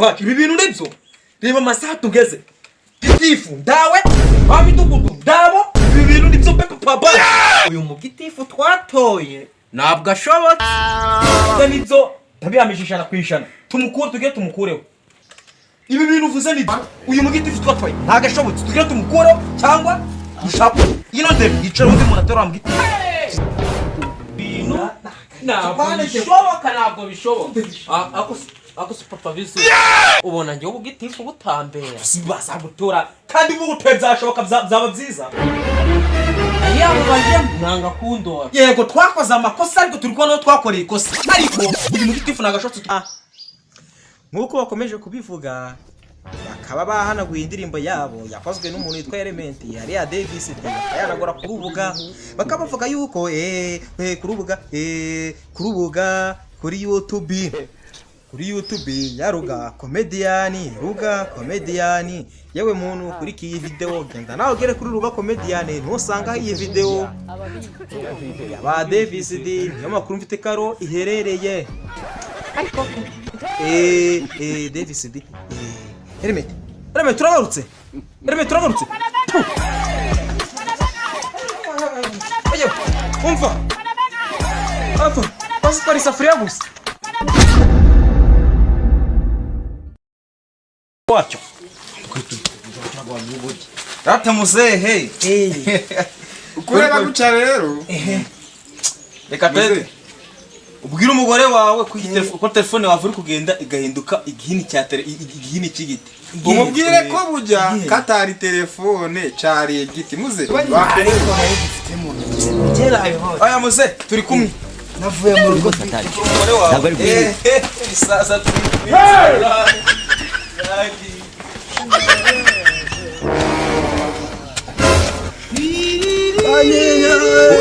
Paci, ibi bintu nibyo. Reba amasaha tugeze. Gitifu ndawe, ba midugudu ndabo, ibi bintu nibyo pe papa. Uyu mugitifu twatoye ntabwo ashobotse. Ibyo nibyo ndabihamije 100%. Tumukure, tugere tumukureho. Ibi bintu uvuze nibyo. Uyu mugitifu twatoye ntabwo ashobotse, tugere tumukureho cyangwa dushake ino ndebe yicara undi muntu aterura mugitifu. Bintu ntabwo bishoboka, ntabwo bishoboka. Ako si papa bizu, ubona njyewe ubugitifu butambera. Bazagutora kandi ubu byashoboka, byaba byiza. Yaba bajemo nanga kundora. Yego, twakoze amakosa, ariko turi kubona aho twakoreye ikosa, ariko uyu mugitifu ntabwo ashobotse. Nk'uko bakomeje kubivuga, bakaba bahanaguye indirimbo yabo yakozwe n'umuntu witwa Element yari ya Davis D, bakayanagura ku rubuga, bakaba bavuga yuko ku rubuga kuri YouTube ya Ruga Comedian. Ruga Comedian, yewe muntu ukurikiye iyi video, genda nawe ugere kuri Ruga Comedian, ntusangaho iyi video ya ba Davis D. Niyo makuru mfite karo iherereye. Davis D, Element, Element, turagarutse. Element, turagarutse. Puh. Oye, umva apfa basitwara isafuriya gusa. Wacyo Rata muzehe. Kureba gutya rero. Reka Muzehe. te ubwire umugore wawe ko iyi ko telefone wawe uri kugenda igahinduka igihini cya tele, igihini cy'igiti. Umubwire ko burya katari telefone cari igiti muze. Aya muze, turi kumwe. Navuye mu rugo. Umugore wawe, isaza, turi kumwe.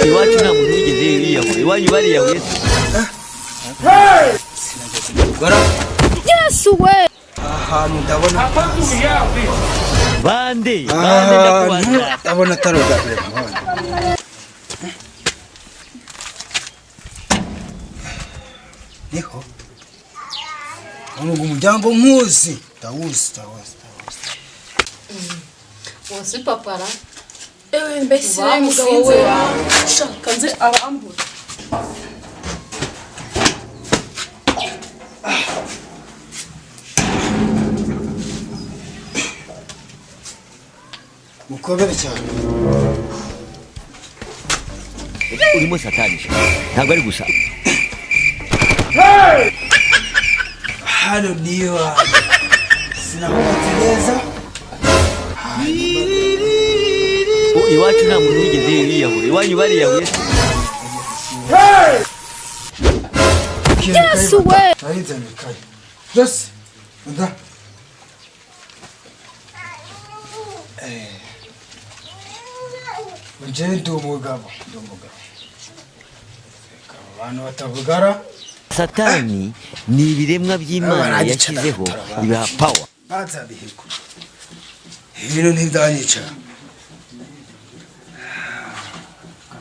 Iwacu nta muntu wigeze yiyahura, iwanyu bariyahuye se? Yesu we! Ahantu ndabona. Bande bande, ndakubaza. Ndabona atari ubwa mbere muhanda. Niko ubu umuryango nkuzi, ndawuzi, ndawuzi, ndawuzi. Uwo si papara? Ewe mbese mugabo we, shaka nze arambura. Mukobere cyane. Urimo satani, ntabwo ari gusa. Hano niba sinahubatse neza. Iwacu nta muntu wigeze yiyahura, iwanyu bariyahuye se? Yesu we! Narinzanye ikayi byose nda. Nje ndi umugabo, ndi umugabo. Reka abo bantu batavugara. Satani ni ibiremwa by'Imana Baragica, yashyizeho ibiha power. Bazabihigo, ibintu ntibyanyica,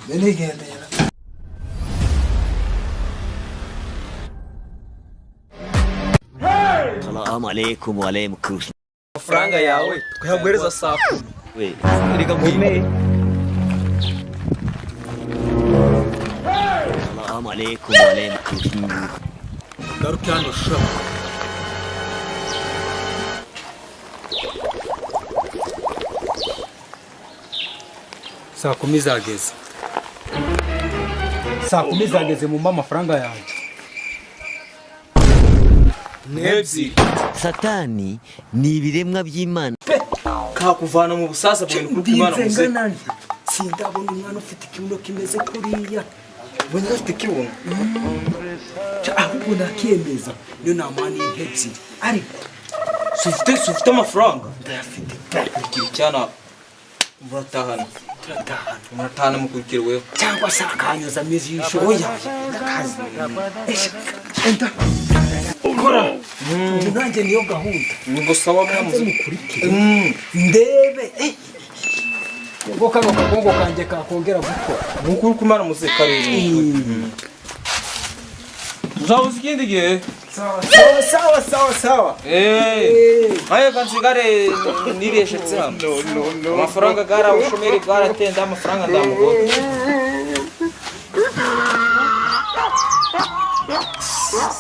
mbe nigendera. Salamu alaikum wa alaikum. Amafaranga yawe twayaguhereza saa 10. We, reka nkubwire. Salamu alaikum wa alaikum. Garuke hano sha. Saa 10 zageze, saa 10 zageze, mumpe amafaranga yanjye. N'ebyiri. Satani ni ibiremwa by'Imana. Kakuvana mu busaza bwawe kuri Imana Ndinze muze. ngana nte, sindabona umwana ufite ikibuno kimeze kuriya. Ubonye afite ikibuno? Ca, ahubwo nakiyemeza niyo namuha n'inka ebyiri, ariko Si ufite amafaranga? Ndayafite. Kurikira icyana, muratahana. Turatahana. Muratahana, mukurikira wewe. Cyangwa se akanyuzamo ijisho. Oya, ndakazi enda kora ubu, nanjye niyo gahunda. Ni sawa mwamuze. Mukurikire ndebe ngo kano kagongo kanjye kakongera gukora. Nukuri kumara muze, karere. Tuzabuze ikindi gihe. Sawa sawa sawa sawa sawa. Ayo kansigare nireshetse hano. Amafaranga gara ubushomeri bwaratenda amafaranga ndamugota.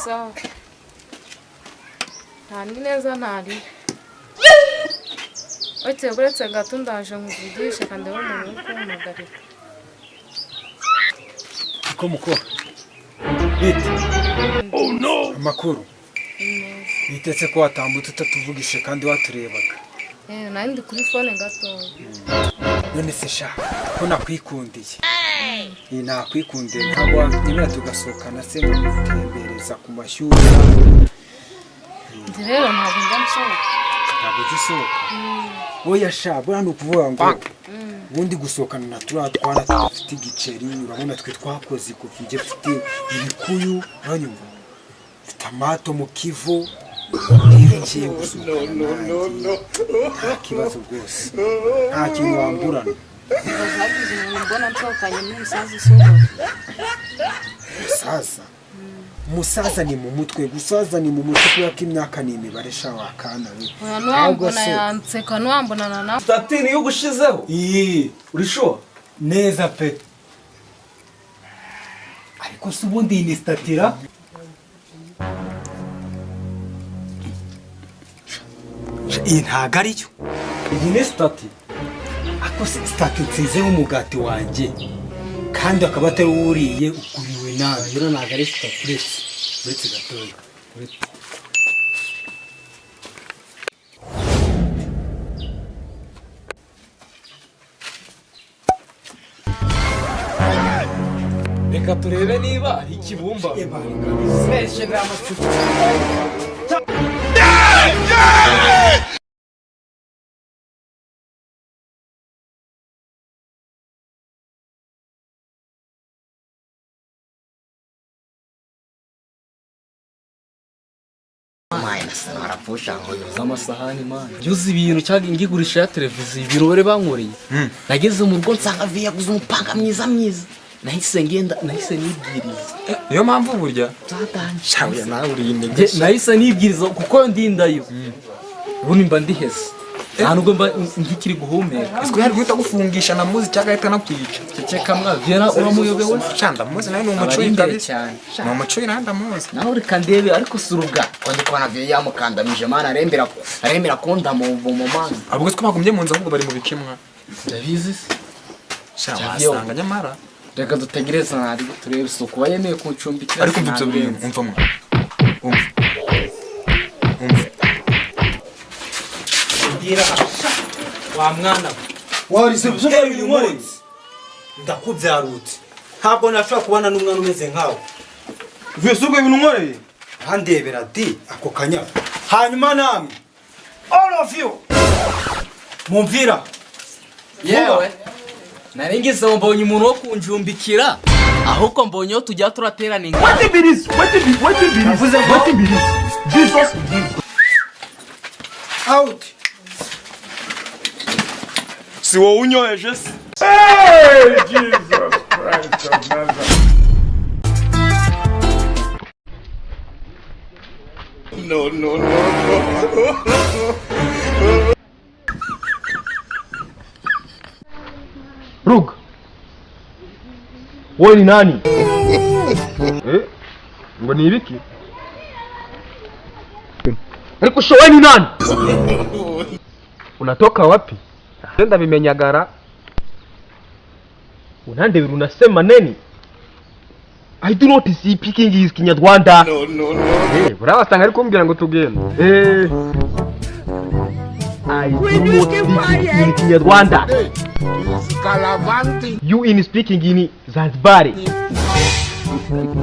Sawa. Nta neza ntari. Ote buretse gato ndaje nkuvugishe kandi wo muntu kumpamagarira. Ko muko. Bite. Oh no. Amakuru. Nitetse ko watambutse utatuvugishe kandi waturebaga. Nari ndi kuri phone gato. None se sha ko nakwikundiye. Ni nakwikundiye ntabwo nyine tugasohokana se nkagutembereza ku mashyuza. Ndi rero ntabwo ndamusohoka. Ntabwo ugisohoka. Oya sha buriya ni ukuvuga ngo ubundi gusohokana na turiya twana tudafite igiceri urabona twe twakoze ikofi njye mfite ibikuyu uranyumva mfite amato mu Kivu rero ngiye gusohokana nanjye nta kibazo rwose nta kintu wamburana. Hagize umuntu mbona nsohokanye n'umusaza usohoka. Umusaza? Umusaza ni mu mutwe, gusaza ni mu mutwe kubera ko imyaka ni imibare sha wakana we. Nuwambona yanseka nuwambonana na Statini yo gushizeho. Uri sure? Neza pe. Ariko se ubundi ni statira? Iyi ntago ariyo. Iyi ni stati. Ako se stati nsizeho umugati wanjye. Kandi akaba atari uriye ukuriwe nabi. Rero ntago ari stati uretse gatoya. Reka turebe niba ari ikibumba. Amasahani man. Byuzi ibintu cyangwa ngigurisha ya televiziyo ibintu bare bankoreye. Nageze mu rugo nsanga viya guza umupanga mwiza mwiza. Nahise ngenda nahise nibwiriza. Niyo mpamvu burya shawe nawe uri intege. Nahise nibwiriza kuko ndindayo. Ubundi mba ndihese. Nta nubwo mba ngikiri guhumeka. Isiko yari guhita gufungisha na muzi cyangwa ahita nakwica. Ceceka mwa Viera uramuyobewe? Shanda muzi nawe ni umuco kabisa. Ni umuco iranda muzi. Nawe uri kandebe ariko suruga. Kwandi kwana Viera yamukandamije mana aremera konda mu mvumo mana. Ahubwo twe bagumye mu nzu ahubwo bari mu bikemwa. Ndabizi se. Wasanga nyamara. Reka dutegereze ntari turebe isuku yemeye kuncumbikira. Ariko umva ibyo bintu umva mwa. Umva. Umva. Wa mwana warize uyu munsi ndakubyarutse ntabwo nashobora kubana n'umwana umeze nkawe. Vyose ubwo ibintu nkoreye handebera di ako kanya hanyuma namwe all of you mumvira. Yewe naringize mbonye umuntu wo kunjumbikira ahubwo mbonye yo tujya turaterana inka. What it is? What it is? What it is? What it is? Jesus out. Si wowe unyoheje se. Hey, Jesus Christ of Nazareth. No, no, no, no. Ruga. Wewe ni nani? Ngo ni ibiki? Ariko sho wewe ni nani? Unatoka wapi? Ndabimenyagara. Unandebera unasema nini? I do not see picking his Kinyarwanda. No, no, no. Urabasanga ari kumbwira ngo tugende. I do not speak in Kinyarwanda. You in speaking in Zanzibar.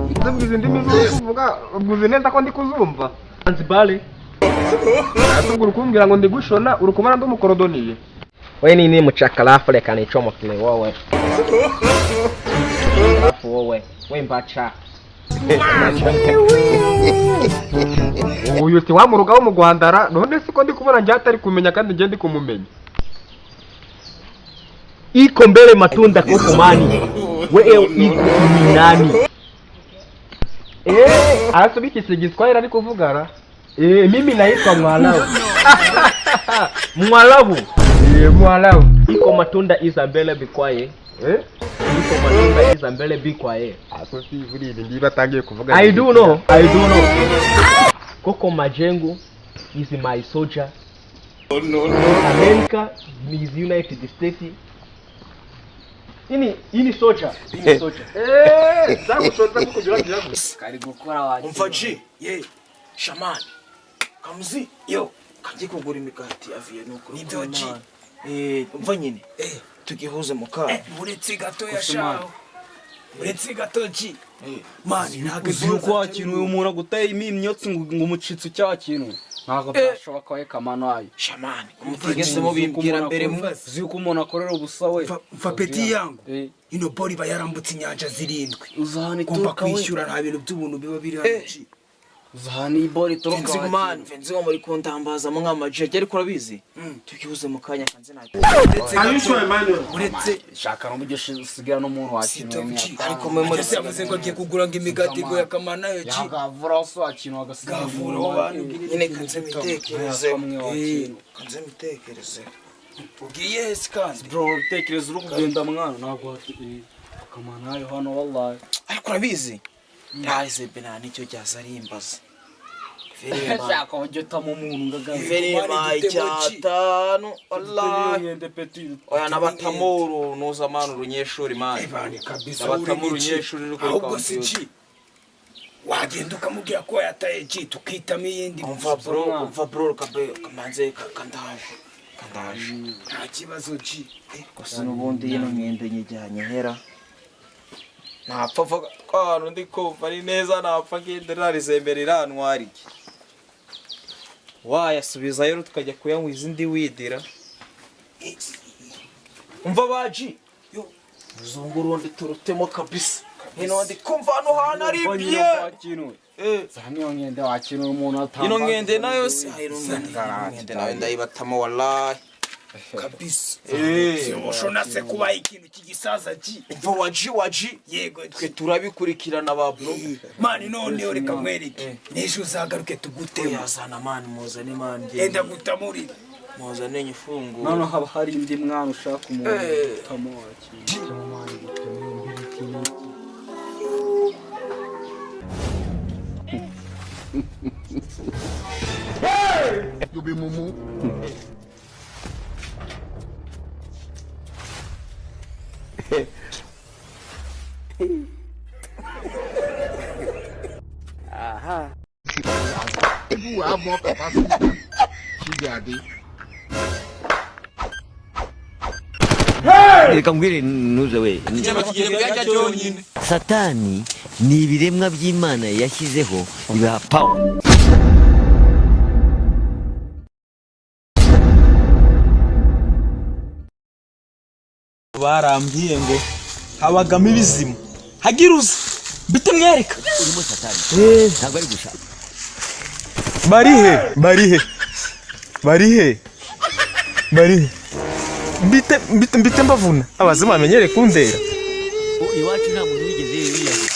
Ndabwiza indimi z'ukuvuga, ubwo neza ko ndi kuzumva. Zanzibar. Atubwira ukumbwira ngo ndi gushona, urukumana ndi umukorodoniye. We nini muchakalafu reka nicomokile wowe. Alafu wowe, we mbacha. Uyu si wa muruga wo mu Rwanda none siko ndi kubona njye atari kumenya kandi njye ndi kumumenya. Iko mbele matunda koko mani. We iko ni nani? Arasubikisha Igiswahili ari kuvugana. Mimi naitwa Mwalabu. Mwalabu. Mwalabu. Iko matunda Isabelle bikwaye. Iko matunda Isabelle bikwaye. Asosi buri ibi ngibi atangiye kuvuga. I do know. I do know. Koko Majengo is my soldier. Oh, no, no. America is United States. Ini soldier. Ini soldier. Zagushotsa kukugira byago. Kari gukora wa. Umva G, ye shamani kamuzi yo kangiye kugura imigati aviye nuko nibyo G. Umva nyine tugihuze mu kaga. Uretse gato ya shaho, uretse gato G. Mani ntabwo uzi yuko wakintu uyu muntu aguteye imyotsi ngo umucitse cya kintu ntabwo byashoboka we kamano ayo. Shamani umutigeze mubimbwira mbere mu uzi yuko umuntu akorera ubusa we. Mva peti yangu, ino bori iba yarambutse inyanja 7. Uzahana ugomba ituruka we. kwishyura, nta bintu by'ubuntu biba biri hano G. Uzahana iyi bori ituruka Venzi wa. Man, Venzi wa muri kuntambaza mu nk'amaji ariko urabizi tugihuze mu kanya kanze nta. Uretse gato, uretse shaka n'uburyo usigira n'umuntu wakintu ariko mwe muri Ese yavuze ngo agiye kugura ngo imigati ngo yakamanayo G. Yagavura so wakintu agasigira Gavura abantu nyine kanze mitekereze. Kanze mitekereze. Ugiye hese kandi bro bitekereza uri kugenda mwana ntabwo kamanayo hano wallahi. Ariko urabizi ntaze bena nicyo cyaza arimbaza. Shaka uburyo utama umuntu ngagaze. Verema icyatanu wallahi. Ngende peti. Oya nabatamuru nuza manu urunyeshuri mani. Ibane kabisa Nabatamuru uri G. urunyeshuri uri kuri Ahubwo si computer. G. Wagenda ukamubwira ko yataye G tukitamo iyindi. Umva bro, umva bro kabe kamanze kandaje. Kandaje. Nta kibazo G. Gusa n'ubundi yino myenda nyijyanye hera. Napfa vuga ko ahantu ndi kumva ari neza napfa ngende narizembera irantwara iki. Wayasubizayo tukajya kuyanywa izindi widira. Umva baji. Muzungu urundi turutemo kabisa. Hino ndi kumva hano hantu ari bye. Zaniyo ngende wakintu umuntu atamba. Ino ngende nayo si ino ngende nayo ndayibatamo wallahi. Kabisa. Ushona se kuba ikintu cy'igisaza G. Umva waji waji. Yego twe turabikurikirana ba bro. Mani none reka nkwereke. N'ejo uzagaruke tugutema. Yazana mani muzane mani. Enda gutamurira. Muzane nyifunguro. None haba hari indi mwana ushaka umuntu utamo wakintu. You be mumu. Aha. People will have more capacity than Chigade. Reka mbwire ntuze we. Satani ni ibiremwa by'Imana yashyizeho bibaha power. Barambwiye ngo habagamo ibizimu hagiruza mbite mwereka Urimo satani. Ntabwo ari gusa. barihe barihe barihe barihe mbite mbite mbite mbavuna abazimu bamenyere kundera. Iwacu nta muntu wigeze yiyahura.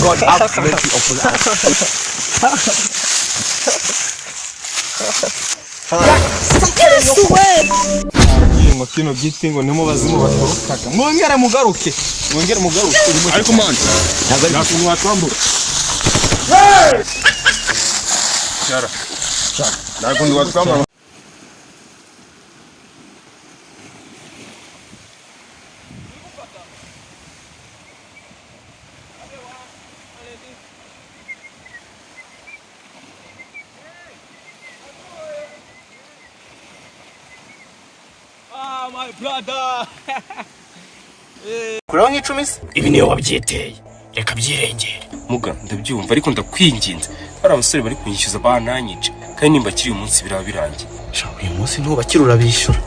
God have mercy upon us. Ngo kino giti ngo nimo bazimu baturukaga mwongere mugaruke mwongere mugaruke. Ariko man, Ntabwo ari nta kuntu watwambura. Shara. Nta kuntu watwambura. Ah, my brother. Kureho nk'icumi se? Ibi niyo wabyiteye. Reka byirengere. Muga ndabyumva ariko ndakwinginze bari abasore bari kunyishyuza bananyica kandi nimba kiri uyu munsi biraba birangiye. Uyu munsi ntubakira urabishyura.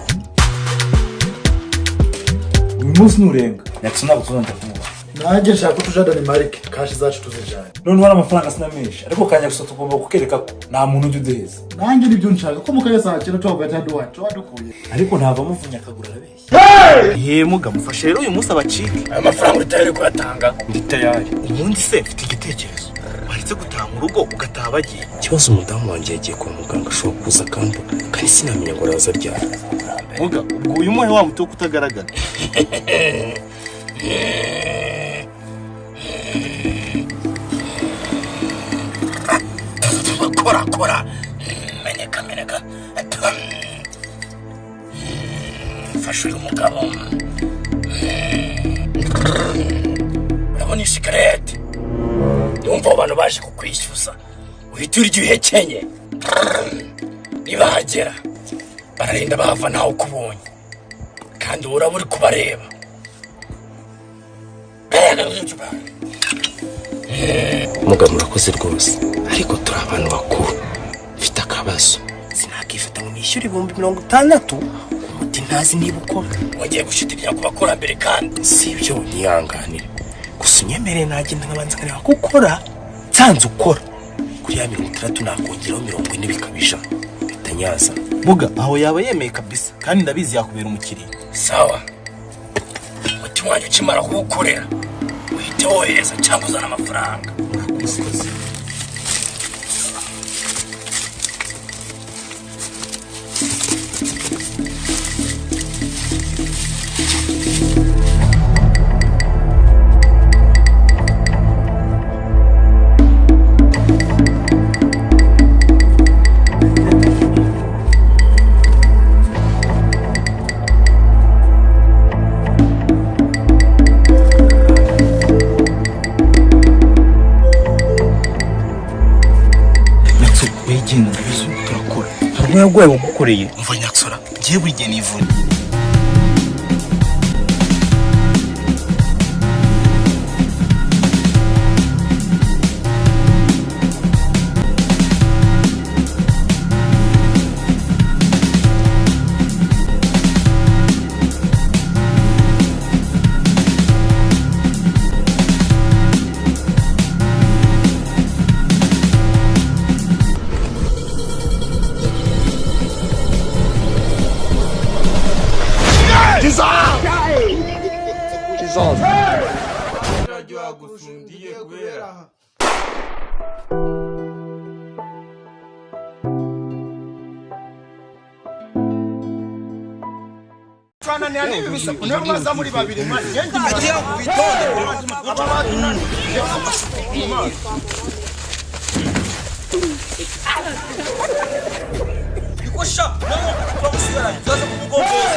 Uyu munsi nurenga Jackson ntabwo tuzongera kumubona. Nanjye nshaka ko tuja Denmark, cash zacu tuzijanye. Noneho hari amafaranga sinamenshi, ariko kanya gusa tugomba kukereka ko nta muntu ujya uduheza. Nanjye nibyo nshaka, ko mu kanya saa cyenda tubavuga cyangwa duwacu tuba dukuye. Ariko ntava muvunya akaguru arabeshya. Ye muga, mufashe rero uyu munsi abacike. Aya mafaranga uri tayari kuyatanga? Ndi tayari. Ubundi se mfite igitekerezo, waretse gutaha mu rugo ugataha bagiye. Ikibazo, umudamu wanjye yagiye kwa muganga, ashobora kuza akambura kandi sinamenya ngo araza ryari. Muga, ubwo uyu muhe wa muti wo kutagaragara. Kora kora, meneka meneka, mfashe uyu mugabo. Urabona iyi shikarete? Ndumva abo bantu baje kukwishyuza, uhita urya uhekenye. Nibahagera bararinda bahava ntawe ukubonye, kandi wowe uraba uri kubareba. Mugabo, murakoze rwose, ariko turi abantu bakuru. Mfite akabazo, sinakifata ngo nishyure 60,000 umuti ntazi niba ukora. Wagiye gushidikanya ku bakurambere, kandi si ibyo. Nyihanganire gusa, unyemereye nagenda nkabanza nkareba ko ukora. Nsanze ukora, kuri ya 60 nakongeraho 40 bikaba 100, mpita nyaza. Muga, aho yaba yemeye kabisa, kandi ndabizi yakubera umukiriya. Sawa, umuti wanjye ukimara kuwukorera uhite wohereza cyangwa uzana amafaranga. Murakoze. Nyakso, wegenda, ndabizi turakora. Hari ubwo yarwaye wagukoreye? Umva Nyaksora, ngiye buri gihe nivura. Twananira n'ibi bisaku, niyo mwaza muri babiri ngende. Aba batunaniye.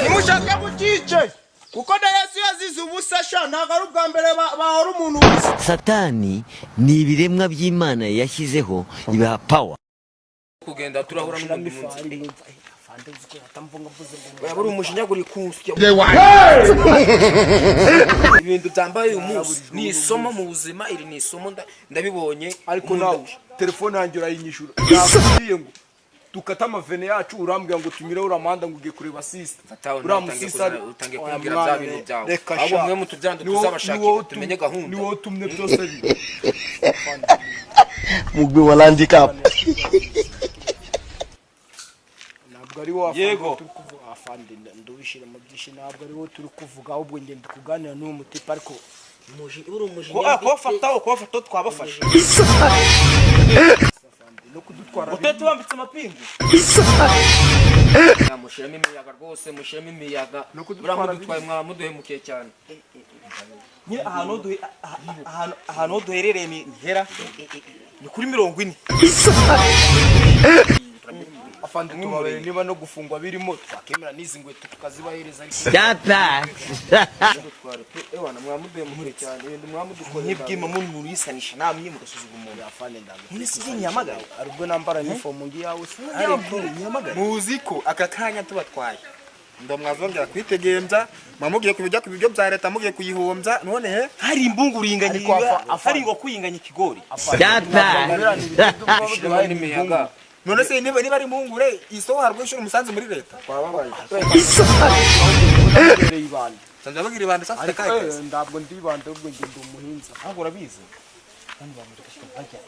Nimushake mutice, kuko na Yesu yazize ubusa sha, ntabwo ari ubwa mbere bahora umuntu ubusa. Satani ni ibiremwa by'Imana yashyizeho ibiha power. Kugenda turahura n'undi munsi. Waba uri umujinya guri kusya. Ibintu byambaye uyu munsi ni isomo mu buzima, iri ni isomo, ndabibonye. Ariko nawe telefone yanjye urayinyishura, nakubwiye ngo dukate amavene yacu, urambwira ngo tunyure uramanda ngo ugiye kureba sisita. Fataho. Uriya musista Utangiye kumbwira bya bintu byawe. Ahubwo mwe mutubyandu tuzabashakira tumenye gahunda. Ni wowe utumye byose biba. Mugwi wa handicap. Ntabwo ari wowe. Yego. Turi kuvuga afande, ndubishira mu byinshi, ntabwo ari wowe turi kuvuga, ahubwo ngenda ndi kuganira n'uwo mutipe, ariko Uri umujinya. Kubafataho twabafashe. No kudutwara. Utari tubambitse amapingu. Mushiremo imiyaga rwose, mushiremo imiyaga. Buriya mudutwaye mwaba muduhemukiye cyane. Nyine ahantu ho duherereye ni hera, ni kuri 40. Afande, tubabere niba no gufungwa birimo, twakemera n'izi ngweto tukazibahereza, ariko Data. Mudutware pe, ewana mwamuduhemukiye cyane, ibintu mwamudukoreye. Mwebwe muntu yisanisha namwe mugasuzugura umuntu. Afande, ndago None se njye nyamagare? Ari ubwo nambara uniform ngi yawe se? Nyamagare. Muzi ko aka kanya tubatwaye ndamwazongera kwitegenza, mwamugiye kubijya ku biryo bya leta, mugiye kuyihombya none he. Hari imbungu uringanya. Ariko hari ngo kwinganya ikigori. Data. Mushiremo n'imiyaga. None se niba ari impungure isoho harwo inshuro umusanzu muri leta twababaye. Ndabereye ibandi. Sanzwe bagira ibandi sasa Ariko kaye kazi. ntabwo ndi ibandi ahubwo njye ndi umuhinza. Ntabwo urabizi. Kandi bamureka bajya.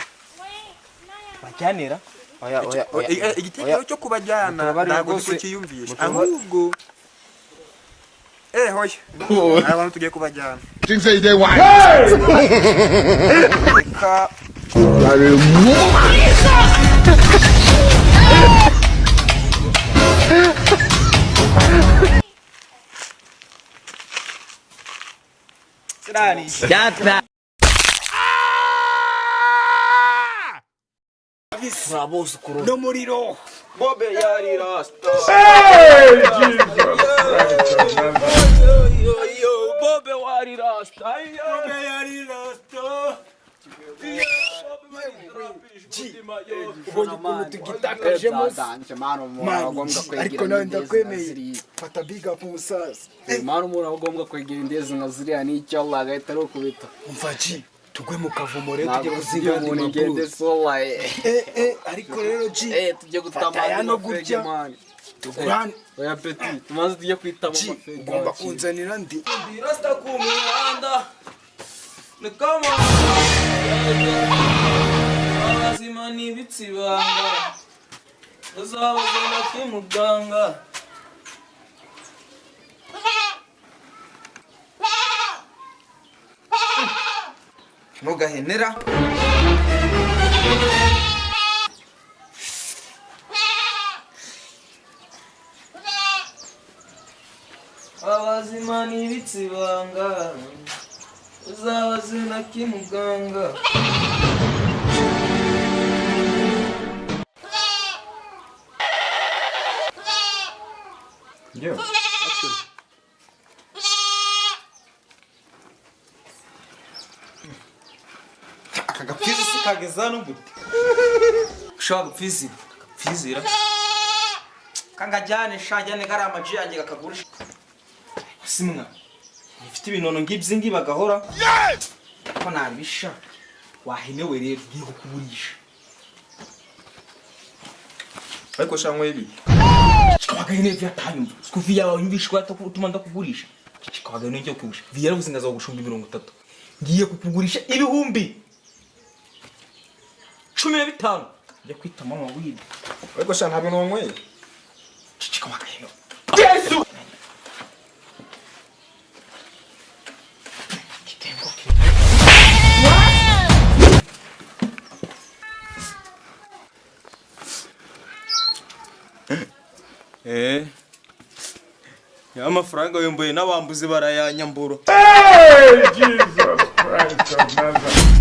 Bajyanira. Oya oya oya. Igitekerezo cyo kubajyana ntabwo ndi kukiyumvisha. Ahubwo hoya. Abantu tugiye kubajyana. Things say they want. Reka Data. No muriro. Bobe yari rasta. Hey, Jesus Christ of Nazareth. Yo, yo, Bobe wari rasta. Bobe yari rasta. Ubonye ukuntu tugitakajemo ariko nawe ndakwemeye. Fata big up umusaza. Mani umuntu aba agomba kwegera indezi nka ziriya n'icyo Allah agahita arukubita. Umva G, tugwe mu kavumo rero tujye Ntabwo guzinga andi umuntu ingende maburu. sola. Ariko rero G, tujye fata gutama aya no gutya. Tugurane. Oya peti, tumaze tujye kwitama G, amafege. ugomba kunzanira ndi. Rasta ku muhanda. Ni kama abazima n'ibitsibanga. Uzabazana kimuganga. Ntugahenera. Abazima n'ibitsibanga. Uzabazana kimuganga. Yo. Aka gapfizi si kageza hano gute? Ushobora gupfizi? Gapfizira. Kangajyane shajyane kari amaji yanjye kakagurisha. Simwa. Nifite ibinono ngibyi ngi bagahora. Ko nabisha. Wahenewe rero ngiye kukugurisha. Ariko sha nkwebi. Kikabagahene vyatanyumva. Sikuvi yawe yumvishwa atuma ndakugurisha. Kikabagahene ngiye kugurisha. Viyaravuze ngaza gushumba 30. Ngiye kukugurisha ibihumbi 15. Njya kwita mama wibi. Ariko sha ntabwo nonyweye. Kikabagahene. Yesu. Ya amafaranga yomboye n'abambuzi barayanyambura. Hey, Jesus Christ of Nazareth.